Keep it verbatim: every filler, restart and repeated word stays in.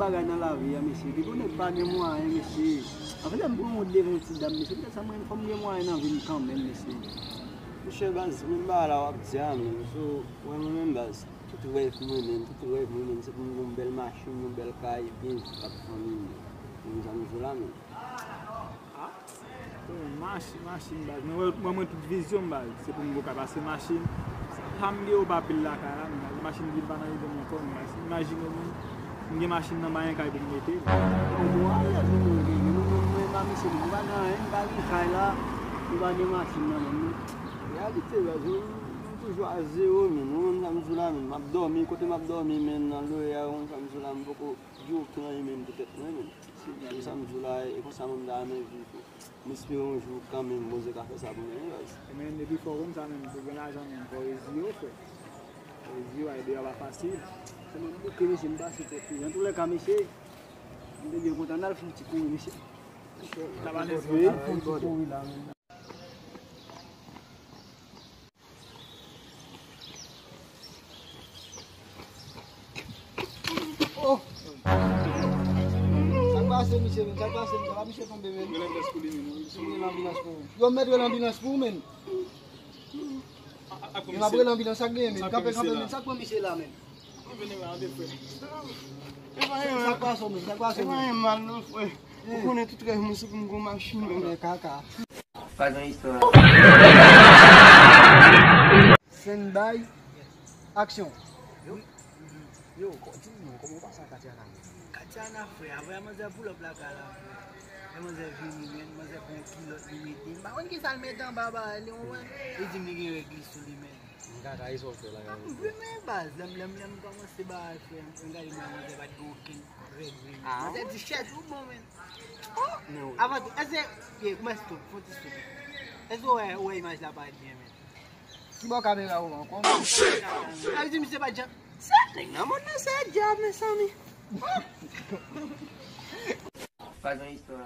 Bagay nan lavi a, mesye. Depi yon nèg pa gen mwayen, mesye. Anfen, lè m pran yon devan yon ti dam, mesye, poutèt sa mwen, fò m gen mwayen nan vi m kanmenm, mesye. Monchè, baz, menm bagay la w ap di a, menm. So, wè mwen menm, baz, tout rèv mwen menm, tout rèv mwen menm, se pou m gen yon bèl machin, yon bèl kay, byen viv ak fanmi m. Ou konn sa m di w la, menm. Ah, bon, machin, machin, baz. Mwen, mwen, mwen, tout vizyon m, baz, se pou m ka pase machin. Sa pa m gen yo pa pil lakay la, men machin pil pa nan ide m ankò, men baz. Imajine w menm, m gen machin nan, pa gen kay pou m mete. Bon, bon, alèz nou menm, nou menm, mwen pa misye, nou pa gen anyen, nou pa gen kay la, nou pa gen machin nan menm, non. Reyalite, baz, mwen, mwen toujou a zewo, men, ou konn sa m di w la, men, m ap dòmi, kote m ap dòmi, men, nan loyè, ou konn sa m di w la, m poko gen okenn anyen, men, pou tèt mwen, men. Se sa m di w la, e konsa mwen m ta renmen viv tou. M espere yon jou kanmenm Bondye ka fè sa pou mwen, wi, baz. Men depi fò w konn sa menm, pou gen lajan menm, fò w reziye w, frè. Fò w reziye w, ayè deyò a pa fasil. Se mwen m bouke, mesye, m pase tèt mwen. Antoulèka, mesye, m te byen kontan n al fè yon ti kouri, mesye. N ap al fè yon ti kouri la menm. Oh! Sa k pase, misye, menm? Sa k pase, misye? Pa misye tonbe, menm. Rele anbilans pou li, menm. Rele anbilans pou ou. Yo, m mèt rele anbilans pou ou, menm. Yo, m ap rele anbilans, sa k genyen, menm? Kanpe, kanpe, menm. Sa k pran misye la, menm? Sa k pase w menm? Sa k pase w menm? E pa gen mal non, frè. Ou konnen tout rèv mwen se pou m gon machin, menm. Men kaka. Pa gen istwa. Stand by, action. Yo, yo, di m non, kòman w pase a Katiana menm? Katiana, frè, apre manzè pull up lakay la, frè. Lè manzè vini, men, manzè pran yon kilòt, li mete. M pa konn kisa l mete anba ba, li, ou wè. Li di m li gen règ li sou li, men. M ka ka e sa w fè la. M vre men baz, lè m, lè m, lè m kòmanse bagay, frè, m gade mwen, manzè pa t gen okenn règ vre. Manzè di chèt ou bon, men. Oh! Avan tou, èske, ye, kòman èske, fon ti sou. Èske ou wè, ou wè imaj la parèt byen, men? Ki bò kamera ou ankò? Oh, shit! Sa vle di misye pa t jan. Se nèg nan mond nan, se dyab, mezanmi. Pa gen istwa.